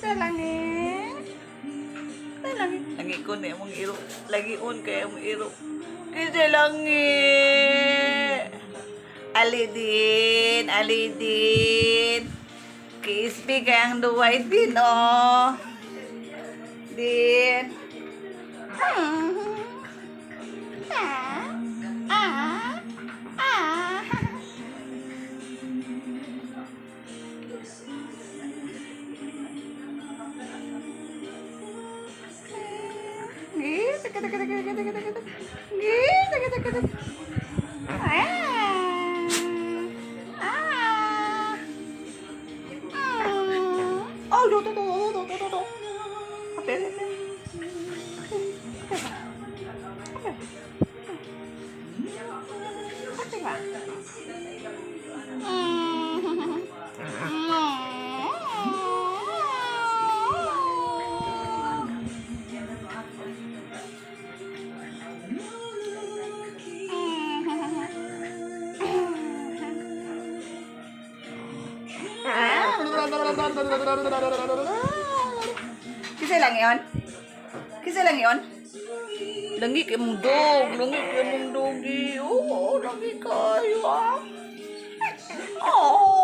Kisa lang eh. Kisa lang eh. Langi ko na imong iro. Lagi on kay imong iro. Kisa lang eh. Alidin, alidin. Kisbi kay ang duway din, oh. Din. Ah. Ah. Ah. Gitu, gitu, gitu, gitu, gitu, gitu, gitu. Gitu, gitu, gitu. Ah. Ah. Ah. Oh, do, do, do, do, do, do, do. Apel, apel. Apel ba? Apel. Apel ba? Kisa lang yon? Kisa lang yon? Langi kay mong dog, langi kay mong doggy. Oo, langi kayo ah. Oh.